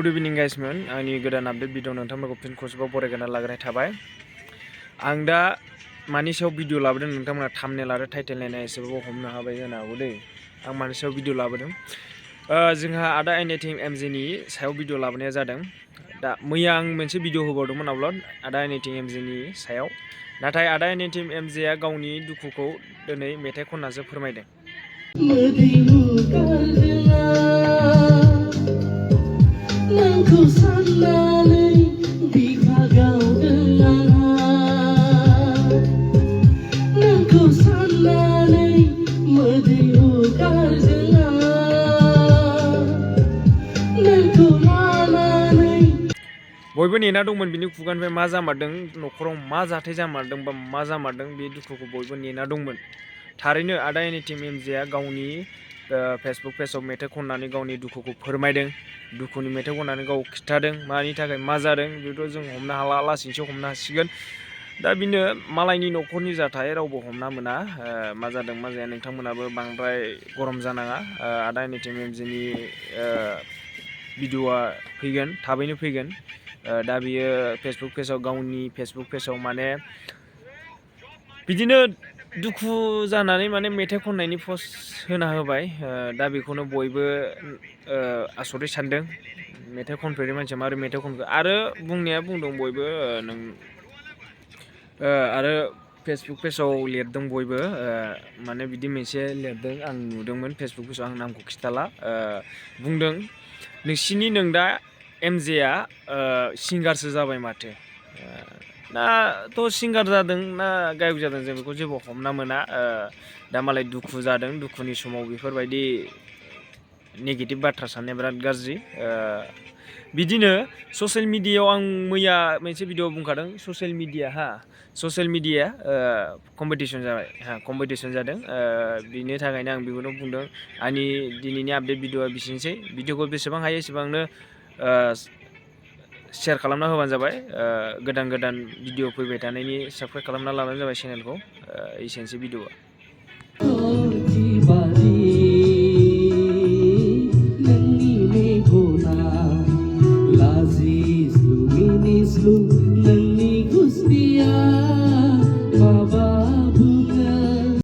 Good इभिनिं गाइसमोन आंनि गोदान update video नोंथांमोनखौ फिन खनसेबाव बरायगारना लाग्रोनाय थाबाय। आं दा मानि सायाव भिडिअ लाबोदों नोंथांमोना थाम्बनेल आरो टाइटेल नायना एसेबाबो हमनो हाबाय जानो हागौ दै। आं मानि सायाव भिडिअ लाबोदों जोंहा आदा एनिथिं एमजेनि सायाव भिडिअ लाबोनाया जादों। दा मैया आं मोनसे भिडिअ होबावदोंमोन आपल'ड आदा एनिथिं एमजेनि सायाव, नाथाय आदा एनिथिं एमजेआ गावनि दुखुखौ दिनै मेथाइ खननासो फोरमायदों। बयबो नेना दंमोन बिनि खुगानिफ्राय मा जामारदों, न'खराव मा जाथाय जामारदों बा मा जामारदों, बे दुखुखौ बयबो नेना दंमोन। थारैनो आदा एनिथिं एमजेआ गावनि फेसबुक पेजाव मेथाइ खननानै गावनि दुखुखौ फोरमायदों। दुखुनि मेथाइ खननानै गाव खिन्थादों मानि थाखाय मा जादों, बेखौ जों हमनो हाला, लासैसो हमनो हासिगोन। दा बिनो मालायनि न'खरनि जाथाय रावबो हमना मोना, मा जादों मा जाया नोंथांमोनाबो बांद्राय गरम जानाङा। आदा एनिथिं एमजेनि भिडिअआ फैगोन, थाबैनो फैगोन। दा बियो फेसबुक पेजाव गावनि फेसबुक पेजाव माने बिदिनो दुखु जानानै माने मेथाइ खननायनि पस्ट होना होबाय। दा बेखौनो बयबो आसरित सानदों। मेथाइ खनफेरै मानसिया माबोरै मेथाइ खनखो, आरो बुंनाया बुंदों बयबो आरो फेसबुक पेजाव लिरदों बयबो, माने बिदि मोनसे लिरदों आं नुदोंमोन फेसबुक पेजाव, आं नामखौ खिथाला। बुंदों नोंसिनि नों दा एमजेआ सिंगारसो जाबाय माथो। नाथ' सिंगार जादों ना गायक जादों जों बेखौ जेबो हमना मोना। दा मालाय दुखु जादों, दुखुनि समाव बेफोरबायदि नेगेटिभ बाथ्रा साननाया बिराद गाज्रि। बिदिनो ससियेल मिडियायाव आं मैया मोनसे भिडिअ बुंखादों, ससियेल मिडियाया कम्पिटिसन जाबाय, कम्पिटिसन जादों। बिनि थाखायनो आं बेखौनो बुंदों। आंनि दिनैनि आपडेट भिडिअआ बिसिनोसै। भिडिअखौ बेसेबां हायो एसेबांनो शेयार खालामना होबानो जाबाय। गोदान गोदान भिडिअ फैबाय थानायनि साबस्क्राइब खालामना लाबानो जाबाय चेनेलखौ। एसेनोसै भिडिअआ।